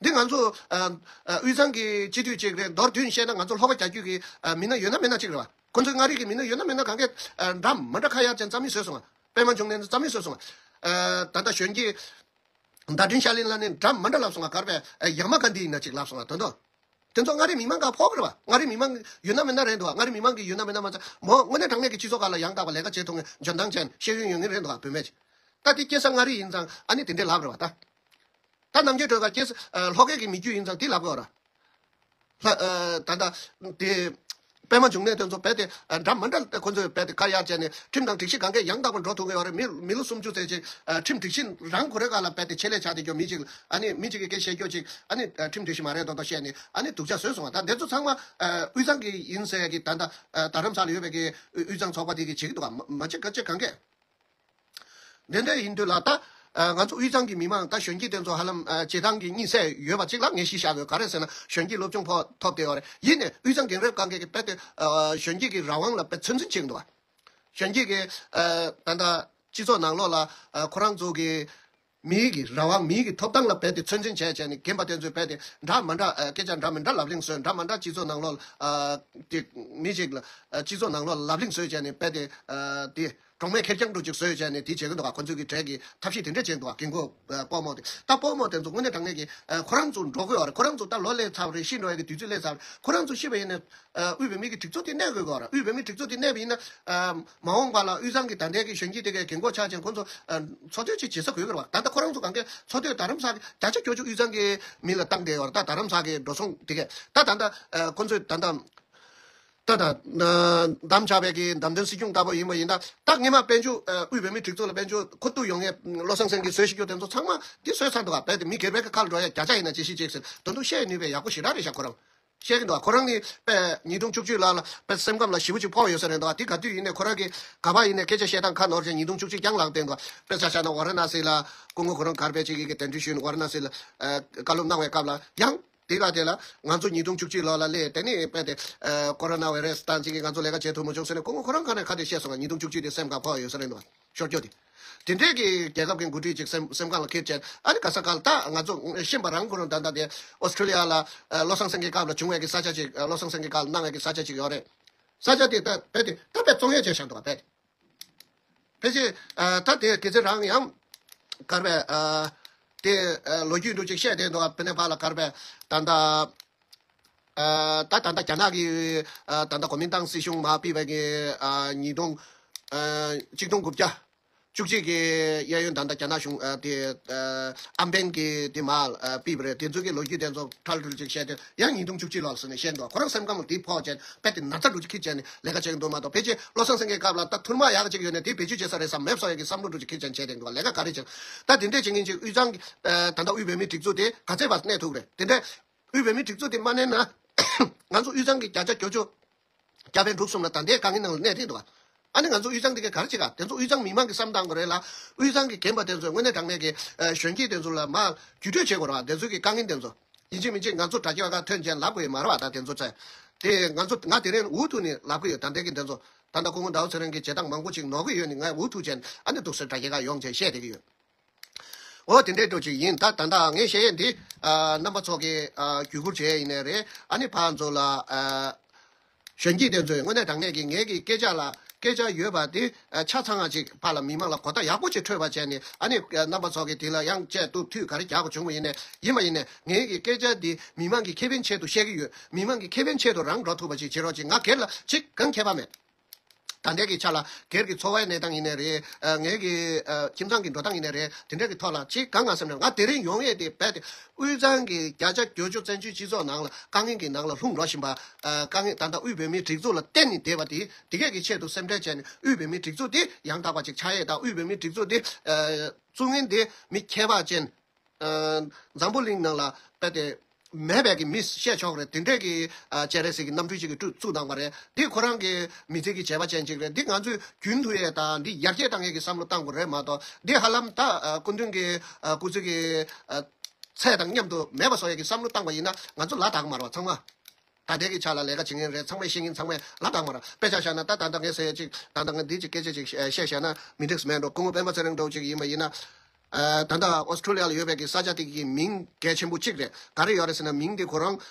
འདི་ང་ཚོ་ཨ་ཨ་དབུས་གཙང་གི་སྤྱི་འཐུས་གཅིག་རེད། མདོར་བསྡུས་བཤད་ན་ང་ཚོ་ལྷོ་ཁ་རྒྱ་རྒྱུད་ཀྱི་ཨ་མི་སྣ་ཡོད་ན་མེད་ན་གཅིག་རེད་བ། ཁོ་ཚོའི་མངའ་རིས་ཀྱི་མི་སྣ་ཡོད་ན་མེད་ན་གང་གས་ཨ་འདྲ་མ་འདྲ་ཁ་ཡར་ཅན་རྩ་མེད་བཟོས་སོང་བ། པད་མ་འབྱུང་གནས་རྩ་མེད་བཟོས་སོང་བ། ཨ་ད་ལྟ་གཞོན་སྐྱེས་ཟླ་སྒྲོན་ཤར་གླིང་ལ་ནི་འདྲ་མ་འདྲ་ལབ་སོང་བ། གར་པའི་ཨ་ཡ་མ་ག་འདི་ཡིན་ན་གཅིག་ལབ་སོང་བ་དོན་དུ། དེ་ཚོ་མངའ་རིས་མི་མང་ག་ཕོག་རེད་བ། མངའ་རིས་མི་མང་ཡོད་ན་མེད་ན་རེད་འདུག་བ། མངའ་རིས་མི་མང་གི་ཡོད་ན་མེད་ན་མ་ཚད་མོ་དངོས་གནས་དྲང་གནས་ཀྱི་སྤྱི་ཚོགས་ཁག་ལ་ཡང་དག་པ་ལས་ཀ་བྱེད་ཐུབ་མཁན་འཇོན་ཐང་ཅན་ཤེས་ཡོན་ཡོད་མཁན་རེད་འདུག་བ་བུད་མེད་ཅིག་ད་དེ་སྐྱེ་ས་མངའ་རིས་ཡིན་ཙང་ཨ་ནི་དེ་འདྲས་ལབ་རེད་བ་ད། ད་རྣམ་རྒྱལ་སྒྲོལ་དཀར་སྐྱེ་ས་ལྷོ་ཁའི་གི་མི་རྒྱུད་ཡིན་ཙང་དེ་ལབ་དགོས་ར། ལྷ་ཨ་ད་ད་དེ་པད་མ་འབྱུང་གནས་དེ་ཚོ་རྦད་དེ་ཨ་འདྲ་མ་འདྲ་ཁོ་ཚོས་རྦད་དེ་ཁ་ཡར་བྱས་ནས་ཁྲིམས་དང་སྒྲིག་གཞི་གང་གས་ཡང་དག་པར་འགྲོ་ཐུབ་ཀྱི་ཡོད་རེད། མི་མི་ལོ་སུམ་ཅུ་ཙམ་ཅིག་ཨ་ཁྲིམས་སྒྲིག་གཞི་རང་ཁོ་རའི་སྒང་ལ་རྦད་དེ་ཆེད་ལས་ཆགས་བསྡད་རྒྱུ་མི་ཅིག་ལ་ཨ་ནི་མི་ཅིག་གིས་སྐད་བཤད་རྒྱུ་ཅིག་ཨ་ནི་ཨ་ཁྲིམས་སྒྲིག་གཞི་མ་རེད་མདོག་མདོག་བཤད་ནས་ཨ་ནི་སྡུག་ཅག་བཟོས་སོང་བ། ད་འདི་ཚོ་ཚང་མ་ཨ་དབུས་གཙང་གི་ཡིན་ཟེར་གི་ད་ད་ཨ་རྡ་རམ་ས་ལ་ཡོད་པའི་གི་དབུས་གཙང་ཚོགས་པ་དེ་གིས་བྱེད་ཀྱི་འདུག་ག་མ་མ་བྱེད་ག་བྱེད་གང་གས། དེ་འདྲ་ཡིན་དུས་ལ་ད་ཨ་ང་ཚོ་དབུས་གཙང་གི་མི་མང་ད་གཞོན་སྐྱེས་དེ་ཚོ་ཧ་ལམ་ཨ་བྱེད་སྟངས་ཀྱི་གཉིད་སད་ཡོད་པ་གཅིག་ལ་ངས་གཞི་བཞག་དགོས། ག་རེ་ཟེར་ན་གཞོན་སྐྱེས་སློབ་སྦྱོང་ཕོག་ཐོབ་བསྡད་ཡོད་རེད། ཡིན་ནའི་དབུས་གཙང་རྒན་རབས་གང་གས་ཀྱི་རྦད་དེ་ཨ་གཞོན་སྐྱེས་ཀྱི་རང་དབང་ལ་རྦད་ཚོད་འཛིན་བྱེད་ཀྱི་འདུག་བ། གཞོན་སྐྱེས་ཀྱི་ཨ་ད་ལྟ་སྤྱི་ཚོགས་ནང་ལོགས་ལ་ཨ་ཁོ་རང་ཚོ་གི་མིའི་གི་རང་དབང་མིའི་གི་ཐོབ་ཐང་ལ་རྦད་དེ་ཚོད་འཛིན་བྱས་བྱས་ནས་རྒན་པ་དེ་ཚོས་རྦད་དེ་འདྲ་མ་འདྲ་ཨ་སྐད་ཆ་འདྲ་མི་འདྲ་ལབ་གླེང་བཟོས། འདྲ་མ་འདྲ་སྤྱི་ཚོགས་ནང་ལོགས་ལ་ཨ་དེ་མི་ཅིག་ལ་ཨ་སྤྱི་ཚོགས་ནང་ལོགས་ལ་ལབ་གླེང་བཟོས་བྱས་ནས་རྦད་དེ་ཨ་དེ་ གྲོགས་མེད་ཁེར་རྐྱང་འདྲ་ཅིག་བཟོས་བྱས་ནས་དེ་བྱེད་ཀྱི་འདུག་ག་ཁོ་ཚོས་ཀྱི་གྲས་ཀྱི་ཐབས་ཤེས་དེ་འདྲ་བྱེད་འདུག་ག་རྒན་གོག་ཨ་སྤོ་རྨོ་དེ། ད་སྤོ་རྨོ་དེ་ཚོ་དངོས་གནས་དྲང་གནས་ཀྱི་ཨ་ཁོ་རང་ཚོ་འགྲོ་དགོས་བ་རེད། ཁོ་རང་ཚོ་ད་ལོ་སླེབས་ཚར་བ་རེད། ཤི་འགྲོ་ཡ་གི་དུས་ཚོད་སླེབས་ཚར་བ་རེད། ཁོ་རང་ཚོ་ཤི་བ་ཡིན་ན་ཨ་དབུས་བོད་མིའི་གི་སྒྲིག་འཛུགས་དེ་གནས་དགོས་ཀྱི་རེད། དབུས་བོད་མིའི་སྒྲིག་འཛུགས་དེ་གནས་པ་ཡིན་ན་ཨ་མ་འོངས་པ་ལ་དབུས་གཙང་གི་ད་ལྟའི་གི་གཞོན་སྐྱེས་དེ་གའི་རྒན་གོག་ཆགས་ཅན་ཁོ་ཚོ་ཨ་འཚོ་སྡོད་ཅིག་བྱེད་ས་དགོས་ཀྱི་རེད་བ། ད་ལྟ་ཁོ་རང་ཚོ་གང་གའི་འཚོ་སྡོད་རྡ་རམ་ས་གི་བརྒྱ་ཆ་བརྒྱད་ཅུ་དབུས་གཙང་གི་མི་ལ་བཏང་བསྡད་ཡོད་རེད། ད་རྡ་རམ་ས་གི་འགྲོ་སོང་དེ་གའི་ད་ད་ལྟ་ཨ་ཁོ་ཚོས་ད་ལྟ་ད་ད་ན་བདམས་བྱ་བའི་གི་བདམས་ཐོན་སྲིད་སྐྱོང་ལྟ་བུ་ཡིན་པ་ཡིན་ན། ད་སྔས་མ་དཔལ་འབྱོར་ཨ་དབུས་བོད་མིའི་སྒྲིག་འཛུགས་ལ་དཔལ་འབྱོར་མཁོ་བསྡུ་ཡོང་མཁན་བློ་བཟང་སེང་གེས་བཟོས་བཞག་རྒྱུ་དེ་ཚོ་ཚང་མ་འདི་བཟོས་ཚར་འདུག་ག་རྦད་དེ་མི་སྒེར་པའི་གི་ཁ་ལ་འགྲོ་ཡ་བརྒྱ་ཆ་ཡིན་ན་ཅི་ཞིག་ཅིག་ཟེར་དོན་དུ་བཤད་ནུས་པའི་ཡག་པོ་ཞེ་དྲག་རེད་ཤག་ཁོ་རང་བཤད་ཀྱི་འདུག་ག་ཁོ་རང་ནི་དཔེ་ཉིས་སྟོང་བཅུ་གཅིག་ལ་ལ་དཔེ་སེམས་ཁམས་ལ་ཞེ་པོ་ཅིག་ཕོག་ཡོད་ས་རེད་འདུག་ག་དེ་ག་དུས་ཡིན་ནའི་ཁོ་རང་གི་ག་པར་ཡིན་ནའི་སྐད་ཆ་བཤད་སྟངས་ཁ་ནོར་བྱས་ཉིས་སྟོང་བཅུ་གཅིག་རྐྱང་ལངས་བསྡད་འདུག་ག་དཔེ་ཆ་བཞག་ན་ཝ་ར་ཎ་སི་ལ་སྐུ་ངོ་ཁོ་རང་གར་པའི་ཅིག་གིས་གདན་འདྲེན་ཞུས་ནས་ཝ་ར་ཎ་སི་ལ་ཨ་བཀའ་སློབ་གནང་བའི་སྐབས་ལ་ཡང་། དེ་ག་དེ་ལ་ང་ཚོ་ཉིས་སྟོང་བཅུ་གཅིག་ལོ་ལ་སླེབས་དེ་ནས་དཔེ་དེ་ཨ་ཀོ་རོ་ན་བྷའི་རེ་སི་དང་གཅིག་གིས་ང་ཚོ་ལས་ཀ་བྱེད་ཐུབ་མ་བྱུང་ཟེར་ནས་སྐུ་ངོ་ཁོ་རང་ག་ནས་ཁ་དེ་བཤད་སོང་། ང་ཉིས་སྟོང་བཅུ་གཅིག་དེ་སེམས་ཁ་ཕོག་ཡོད་ས་རེད་འདུག་ཤོར་སྐྱོ་དེ། དེ་འདྲས་ཀྱི་རྒྱལ་ཁབ་ཀྱི་འགོ་ཁྲིད་ཅིག་སེམས་སེམས་ཁ་ལ་འཁྱེར་བྱས་ཨ་ནི་ག་ས་ག་ལ་ད་ང་ཚོ་ཤེས་པ་རང་ཁོ་རང་ད་ལྟ་དེ་ཨོ་སི་ཀྲི་ལི་ཡ་ལ་ཨ་བློ་བཟང་སེང་གེའི་སྐབས་ལ་བྱུང་བའི་གི་ས་ཆ་ཅིག་ཨ་བློ་བཟང་སེང་གེའི་སྐབས་ལ་གནང་བའི་གི་ས་ཆ་ཅིག་ཡོད་རེད། ས་ཆ་དེ་ད་དཔེ་དེ་ད་དཔེ་བཙོང་ཡས་བྱས་བཞག་འདུག་ག་དཔེ་དེ། ཕལ་ཆེར་ཨ་ད་དེ་སྐད་ཆ་རང་ཡང་གར་བའི་ཨ་དེ་ཨ་ལོ་རྒྱུས་འདྲ་ཅིག་བཤད་བསྡད་འདུག་ཕ་ནས་ཕར་ལ་གར་བའི་ད་ལྟ་ཨ་ད་ད་ལྟ་རྒྱ་ནག་གི་ཨ་ད་ལྟ་གོ་མིན་ཏང་སྲིད་གཞུང་མར་ཕུད་པའི་གི་ཨ་ཉིས་སྟོང་ཨ་གཅིག་སྟོང་དགུ་བརྒྱ་བཅུ་གཅིག་གི་གཡས་གཡོན་ད་ལྟ་རྒྱ་ནག་གཞུང་ཨ་དེ་ཨ་ཨམ་བན་གི་དེ་མར་ཨ་ཕུད་པ་རེད། དེ་ཚོ་གི་ལོ་རྒྱུས་དེ་ཚོ་ཁྲལ་ཁྲུལ་ཅིག་བཤད་དུས་ཡང་ཉིས་སྟོང་བཅུ་གཅིག་ལོ་ལ་ཟེར་ནས་བཤད་འདུག་ཁོ་རང་སེམས་ཁམས་ལ་དེ་ཕོག་བྱས་དཔེ་དེ་ན་ཚ་འདྲ་ཅིག་འཁྱེར་བྱས་ནས་ལས་ཀ་བྱེད་ཀྱི་འདུག་མ་གཏོགས་ཕལ་ཆེར་བློ་བཟང་སེང་གེའི་སྐབས་ལ་ད་ཐུར་མ་ཡག་ཅིག་ཡོད་ནས་དེ་བེད་སྤྱོད་བྱེད་ས་རེད་བསམ་མེད་བཟོ་ཡ་གི་བསམ་བློ་འདྲ་ཅིག་འཁྱེར་བྱས་བྱས་བསྡད་འདུག་ལས་ཀ་ག་རེ་བྱེད་ད་དེ་འདྲས་བྱེད་མཁན་ཅིག་དབུས་གཙང་གི་ཨ་ད་ལྟ་དབུས་བོད་མིའི་སྒྲིག་འཛུགས་དེ་ག་ཚད་བར་གནས་ཐུབ་རེད། དེ་འདྲས་དབུས་བོད་མིའི་སྒྲིག་འཛུགས་དེ་མ་གནས་ན་ང་ཚོ་དབུས་གཙང་གི་བརྒྱ་ཆ་བརྒྱད་ཅུ་བརྒྱ་དཔོན་དྲུག་གསུམ་ལ་ད་ལྟའི་དཀའ་ངལ་ནང་ལ་གནས་བསྡད་འདུག་ཨ་ནི་ང་ཚོ་དབུས་གཙང་དེ་ག་རེ་བྱེད་ག་དེ་ཚོ་དབུས་གཙང་མི་མང་གིས་བསམ་བཏང་དགོས་རེད་ལ། དབུས་གཙང་གི་རྒན་པ་དེ་ཚོས་དངོས་གནས་དྲང་གནས་ཀྱི་ཨ་གཞོན་སྐྱེས་དེ་ཚོ་ལ་མར་བརྒྱུད་སྤྲོད་བྱེད་དགོས་རེད་བ། དེ་ཚོ་གི་དཀའ་ངལ་དེ་ཚོ་ཡིན་གཅིག་མིན་གཅིག་ང་ཚོ་དྲ་རྒྱའི་ཁ་ཐོན་བྱས་ལབ་དགོས་ཡོད་མ་རེད་བ། ད་དེ་ཚོ་ཚོས་དེ་ང་ཚོ་ང་དེ་རིང་འུ་ཐུག་ནས་ལབ་གི་ཡོད། ད་ལྟའི་གི་དེ་ཚོ་ད་ལྟ་སྐུ་ངོ་ཟླ་བ་ཚེ་རིང་གིས་བྱེད་སྟངས་མང་པོ་ཅིག་ནོར་གི་ཡོད་ནི་ང་འུ་ཐུག་བྱས་ཨ་ནི་འདུག་སེ་དྲ་རྒྱའི་ཁ་ཡོང་བྱས་བཤད་བསྡད་ཀྱི་ཡོད། འོ་དེ་འདྲའི་འགྲོ་ཅིག་ཡིན། ད་ད་ལྟ་ངས་བཤད་ཡས་འདི་ཨ་རྣམ་པ་ཚོ་གི་ཨ་བརྒྱུད་བསྐུར་བྱས་ཡིན་ནའི་རེད། ཨ་ནི་ཕར་ཚུར་ལ་ཨ་གཞོན་སྐྱེས་དེ་ཚོས་དངོས་གནས་དྲང་གནས་ཀྱི་ངེད་ཀྱི་སྐད་ཆ་ལ་སྐད་ཆ་ཡོད་པ་དེ་ཨ་ཆ་ཚང་བ་ཅིག་ཕར་ལ་མི་མང་ལ་གོ་བརྡ་ཡག་པོ་ཅིག་འཕྲོད་པ་བྱས་ནས་ཨ་ནི་ཨ་རྣམ་པ་ཚོ་གི་དེ་ལ་ཡང་དཔྱད་བཏུབ་འཐུས་ག་རེ་རྒྱག་དགོས་བྱུང་བ་ཡིན་ནའི་ཡིན་པ་ཡིན་ནའི་ངེད་ཀྱི་སྐད་ཆ་འདི་མི་མང་གི་ཁེ་ཕན་ཆེད་དུ་བཤད་ཀྱི་ཡོད། མི་མང་གི་ཁེ་ཕན་ཆེད་དུ་རང་འགྲོ་ཐུབ་པ་ཅིག་བྱེད་རོགས་ཅིག་ང་སྒེར་ལ་ཅིག་གང་ཁྱད་པར་མེད། ད་ལྟའི་གི་ཆ་ལ་སྒེར་གྱི་འཚོ་བའི་གནས་སྟངས་ཡིན་ནའི་རེད། ཨ་ངེད་ཀྱི་ཨ་ཁྱིམ་ཚང་གི་འགྲོ་སྟངས་ཡིན་ནའི་རེད། དེ་འདྲ་གི་ཐོག་ལ་ཅིག་གང་ང་སེམས་ནས་ང་དེ་རིང་ཡོང་ཡས་དེ་རྦད་དེ་དབུས་གཙང་གི་བརྒྱ་ཆ་བརྒྱད་ཅུ་བཙན་བྱོལ་སྤྱི་ཚོགས་ནང་ལ་དཀའ་ངལ་གྱི་ནང་ལ་ལྷུང་འགྲོ་བཞིན་པ། ཨ་དཀའ་ངལ་ད་ལྟ་དབུས་བོད་མིའི་སྒྲིག་འཛུགས་ལ་བརྟེན་ནས་བསྡད་པ་དེ་དེ་གས་ཀྱི་ཆེད་དུ་སེམས་ཁྲལ་བྱས་ནས་དབུས་བོད་མིའི་སྒྲིག་འཛུགས་དེ་ཡང་དག་པ་ཅིག་ཆགས་ཡས་དང་དབུས་བོད་མིའི་སྒྲིག་འཛུགས་དེ་ཨ་བཙུགས་མཁན་དེ་མི་ཁྱད་པར་ཅན། ཨ་འཛམ་བུ་གླིང་ནང་ལ་དཔེ་དེ་མེད་པའི་གི་མི་བཤད་ཆོག་རེད། དེ་འདྲས་ཀྱི་ཨ་སྤྱན་རས་གཟིགས་ཀྱི་རྣམ་སྤྲུལ་ཅིག་གིས་བཙུགས་བཙུགས་བཏང་བ་རེད། འདི་ཁོ་རང་གི་མི་ཚེ་གི་བྱས་པ་ཅན་ཅིག་རེད། འདི་ང་ཚོས་རྒྱུན་མཐུད་ཡས་དང་འདི་ཡར་རྒྱས་གཏང་ཡས་ཀྱི་བསམ་བློ་བཏང་དགོས་རེད་མ་གཏོགས་འདི་ཧ་ལམ་ད་ཨ་སྐུ་མདུན་གྱི་ཨ་སྐུ་ཚེ་གི་ཨ་ཚད་དང་མཉམ་དུ་མེད་པ་བཟོ་ཡས་ཀྱི་བསམ་བློ་བཏང་བ་ཡིན་ན་ང་ཚོ་ལ་དྭགས་མ་རེད་བ་ཚང་མ། ད་ལྟའི་གི་ཆ་ལ་ལས་ཀ་བྱེད་མཁན་རེད། ཚང་མས་ཤེས་མཁན་ཚང་མས་ལ་དྭགས་མ་རེད། དཔེ་ཆ་བཞག་ན་ད་ད་ལྟ་ངས་ཟེར་ཡས་ཅིག་ད་ལྟ་ངས་འདི་ཅིག་སྐད་ཆ་ཅིག་བཤད་བཤད་བཞག་ན་མི་འགྲིག་མེད་འགྲོ། སྐུ་ངོ་སྤེན་པ་ཚེ་རིང་འདྲ་བོ་ཅིག་ཡིན་པ་ཡིན་ན། ཨ་ད་ལྟ་ཨོ་སི་ཀྲོ་ལི་ཡ་ལ་ཡོད་པའི་གི་ས་ཆ་དེ་གི་མིང་གལ་ཆེན་པོ་གཅིག་རེད། ག་རེ་ཡོད་རེད་ཟེར་ན་མིང་དེ་ཁོ་རང་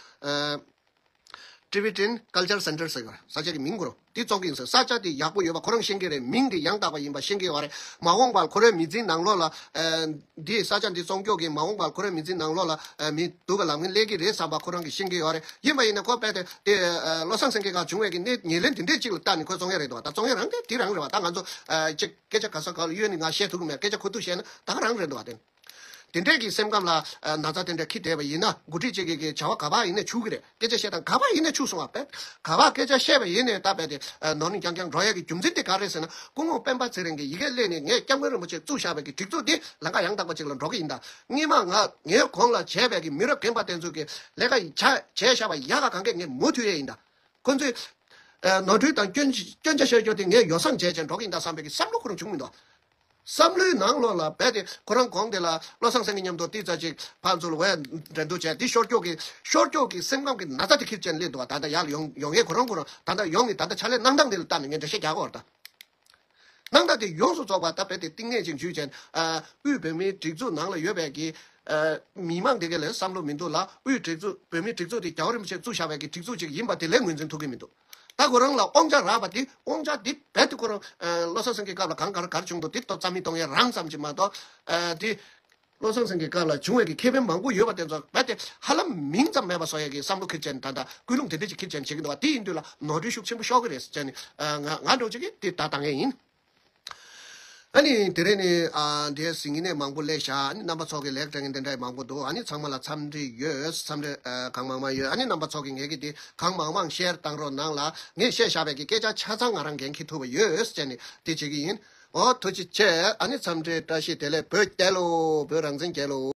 ཨ་Tibetan Culture Center ཟེར་གི་རེད། ས་ཆ་གི་མིང་ཁོ་རང་དེ་བཙོང་གི་ཡིན་ཟེར། ས་ཆ་དེ་ཡག་པོ་ཡོད་པ་ཁོ་རང་ཤེས་ཀྱི་རེད། མིང་དེ་ཡང་དག་པ་ཡིན་པ་ཤེས་ཀྱི་ཡོད་རེད། མ་འོངས་པར་ཁོ་རའི་མི་ཚེའི་ནང་ལོགས་ལ་ཨ་འདི་ས་ཆ་འདི་བཙོང་སྐྱོག་གི་མ་འོངས་པར་ཁོ་རའི་མི་ཚེའི་ནང་ལོགས་ལ་ཨ་མི་སྡུག་ག་ལབ་མཁན་སླེབས་ཀྱི་རེད་བསམ་པ་ཁོ་རང་གིས་ཤེས་ཀྱི་ཡོད་རེད། ཡིན་པ་ཡིན་ན་ཁོ་དཔེ་དེ་དེ་ཨ་བློ་བཟང་སེང་གེ་སྒང་བྱུང་བའི་གི་གནས་ཉེར་ལེན་དེ་འདྲས་གཅིག་ལ་ལྟ་ནས་ཁོས་བཙོང་ཡ་རེད་འདུག་བ། ད་བཙོང་ཡ་རང་དེ་དེ་རང་རེད་བ། ད་ང་ཚོ་ཨ་ཅིག་སྐད་ཆ་ག་ས་ག་ལ་གཡོལ་ནས་ང་བཤད་ཐུབ་ཀྱི་མེད། སྐད་ཆ་ཁོ་ཐུག་བཤད་ན་ད་ག་རང་རེད་འདུག་བ། དེ་དེ་འདྲས་ཀྱི་སེམས་ཁམས་ལ་ཨ་ན་ཚ་དེ་འདྲ་འཁྱེར་བསྡད་པ་ཡིན་ན་འགོ་ཁྲིད་ཅིག་གིས་གི་བྱ་བ་ག་པར་ཡིན་ན་འཆུག་གི་རེད། སྐད་ཆ་བཤད་སྟངས་ག་པར་ཡིན་ན་འཆུག་སོང་བ། དཔེ་ག་པར་སྐད་ཆ་བཤད་པ་ཡིན་ནའི་ད་དཔེ་དེ་ཨ་ནོར་ནས་རྐྱང་རྐྱང་འགྲོ་ཡ་གི་རྒྱུ་མཚན་དེ་ག་རེད་ཟེར་ན། སྐུ་ངོ་སྤེན་པ་ཚེ་རིང་གིས་ཡི་གེ་སླེབས་ནས་ངས་སྐྱབས་མགོན་རིན་པོ་ཆེ་བཙུགས་བཞག་པའི་གི་སྒྲིག་འཛུགས་དེ་ལམ་ཁ་ཡང་དག་པ་ཅིག་ལ་འགྲོ་གི་ཡིན། ད་སྔོན་མ་ང་ངའི་གོང་ལ་བྱས་པའི་གི་མི་རབས་རྒན་པ་དེ་ཚོ་གི་ལས་ཀ་ཡི་བྱ་བྱས་བཞག་པ་ཡག་ག་གང་གས་ངས་མུ་མཐུད་ཡས་ཡིན། ད་ཁོ་ཚོས་ཨ་ནོར་འཁྲུལ་དང་སྐྱོན་སྐྱོན་ཆ་བཤད་རྒྱུ་དེ་ངས་ཡོ་བསྲང་བྱས་བྱས་འགྲོ་གི་ཡིན་ད་བསམ་པའི་གི་བསམ་བློ་ཁོ་རང་བྱུང་མི་འདུག་བསམ་བློའི་ནང་ལོགས་ལ་རྦད་དེ་ཁོ་རང་གོང་དེ་ལ་བློ་བཟང་སེང་གེ་མཉམ་དུ་ཏི་ཙ་ཅིག་ཕར་ཚུར་ལ་འགྲན་བསྡུར་བྱས། དེ་ཤོར་སྐྱོག་གི་ཤོར་སྐྱོག་གི་སེམས་ཁམས་ཀྱི་ན་ཚ་དེ་འཁྱེར་བྱས་སླེབས་འདུག་བ། ད་ལྟ་ཡར་ཡོང་ཡོང་ཡས་ཁོ་རང་ཁོ་རང་ད་ལྟ་ཡོང་ནས་ད་ལྟ་ཕྱག་ལས་གནང་སྟངས་དེ་ལ་ལྟ་ནས་ངས་འགྲེལ་བཤད་རྒྱག་གི་ཡོད་རེད། ད་གནང་སྟངས་དེ་ཡོངས་སུ་རྫོགས་པ་ད་རྦད་དེ་གཏིང་ནས་ཅིག་ཞུས་བྱས་ཨ་དབུས་བོད་མིའི་སྒྲིག་འཛུགས་ནང་ལ་ཡོད་པའི་གི་ཨ་མི་མང་དེ་ག་ལ་བསམ་བློ་མི་འདུག་ལ། དབུས་སྒྲིག་འཛུགས་བོད་མིའི་སྒྲིག་འཛུགས་དེ་རྒྱལ་བ་རིན་པོ་ཆེས་བཙུགས་བཞག་པའི་གི་སྒྲིག་འཛུགས་ཅིག་ཡིན་པ་དེ་ལས་ངོས་འཛིན་ཐུབ་ཀྱི་མི་འདུག་ད་ཁོ་རང་ལ་དབང་ཆ་རག་པ་དེ། དབང་ཆ་དེ་རྦད་དེ་ཁོ་རང་ཨ་བློ་བཟང་སེང་གེའི་སྐབས་ལ་གང་ག་རེ་ག་རེ་བྱུང་འདུག་དེ་ཐོབ་རྩ་མེད་གཏོང་ཡས་རང་ཙམ་ཅིག་མ་གཏོགས། ཨ་དེ་བློ་བཟང་སེང་གེའི་སྐབས་ལ་བྱུང་བའི་གི་ཁེ་ཕན་མང་པོ་ཡོད་པ་དེ་ཚོ་རྦད་དེ་ཧ་ལམ་མིང་ཙམ་མེད་པ་བཟོ་ཡས་ཀྱི་བསམ་བློ་འཁྱེར་བྱས་ནས། ད་ལྟ་ཀུན་སློང་དེ་འདྲ་ཅིག་འཁྱེར་བྱས་ནས་བྱེད་ཀྱི་འདུག་པ། དེ་ཡིན་དུས་ལ་ནོར་འཁྲུལ་ཤུགས་ཆེན་པོ་ཤོར་གི་རེད་ཟེར་བྱས་ནས། ཨ་ང་ང་འདྲ་བོ་ཅིག་གིས་དེ་ད་ལྟ་ངས་ཡིན། ཨ་ནི་དེ་རིང་ནི་ཨ་འདིའི་ཟིན་གྱི་ནས་མང་པོ་སླེབས་ཤག་ཨ་ནི་རྣམ་པ་ཚོ་གི་ལེགས་དྲན་གྱི་འདི་འདྲ་མང་པོ་འདུག་ཨ་ནི་ཚང་མ་ལ་འཚམས་འདྲི་ཡོད། འཚམས་འདྲི་ཨ་གང་མང་མང་ཡོད། ཨ་ནི་རྣམ་པ་ཚོ་གི་ངས་ཀྱི་འདི་གང་མང་མང་ཤེར་བཏང་རོགས་གནང་ལ། ངས་བཤད་བཞག་པའི་གི་སྐད་ཆ་ཆ་ཚང་ང་རང་འགན་འཁྱེར་ཐུབ་པ་ཡོད་ཟེར་ནས་དེ་བྱེད་ཀྱི་ཡིན། འོ་ཐུགས་རྗེ་ཆེ། ཨ་ནི་འཚམས་འདྲི་བཀྲ་ཤིས་བདེ་ལེགས། བོད་རྒྱལ་ལོ། བོད་རང་བཙན་རྒྱལ་ལོ།